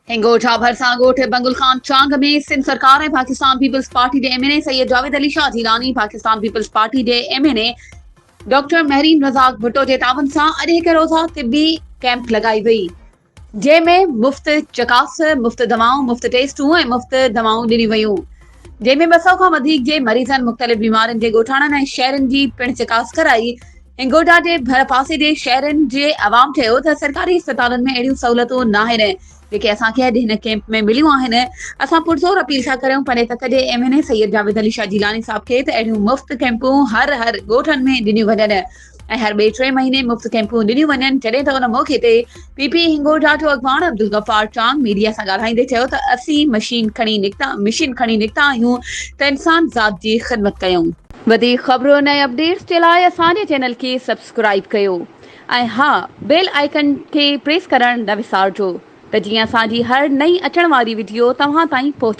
هنگوٺا ڀرسان ڳوٺ بنگل خان چانگ ۾ سنڌ سرڪار ۽ پاڪستان پيپلز پارٽي جي M N A Syed Javed Ali Shah Jilani, Pakistan Peoples Party جي M N A doctor Mehreen Razzaq Bhutto جي تعاون سان اڄ هڪ روزه طبي ڪئمپ لڳائي وئي، جنهن ۾ مفت چڪاس، مفت دوائون، مفت ٽيسٽون ۽ مفت دوائون ڏنيون ويون، جنهن ۾ 200 کان وڌيڪ جي مريضن مختلف بيمارين جي ڳوٺاڻن ۽ شهرين جي پڻ چڪاس ڪرائي. هنگوٽا جي ڀر پاسي جي شهرين جي عوام چيو ته سرڪاري اسپتالن ۾ اهڙيون سهولتون ناهن جيڪي اسان کي اڄ هن ڪئمپ ۾ مليون آهن، اسان پرزور اپيل ٿا ڪريون پنهنجي تڪ جي M N A Syed Javed Ali Shah Jilani صاحب کي ته اهڙيون مفت ڪئمپون هر هر ڳوٺن ۾ ڏنيون وڃن ۽ هر ٻئي ٽئين مهيني مفت ڪئمپون ڏنيون وڃن. جڏهن ته ان موقعي تي پي پي هنگوٽا جو اڳواڻ عبدالغفار چانگ ميڊيا سان ڳالهائيندي چيو ته اسين مشين کڻي نڪتا مشين کڻي نڪتا آهيون ته انسان ذات جي خدمت ڪيون. وڌيڪ خبرن ۽ اپڊيٽس جي لاء اسان جي چينل کي سبسڪرائيب ڪيو ۽ ها بيل آئيڪن کي پريس ڪرڻ نه وسارجو ته جيئن اسان جي هر نئين اچڻ واري وڊيو توهان تائين پهچي.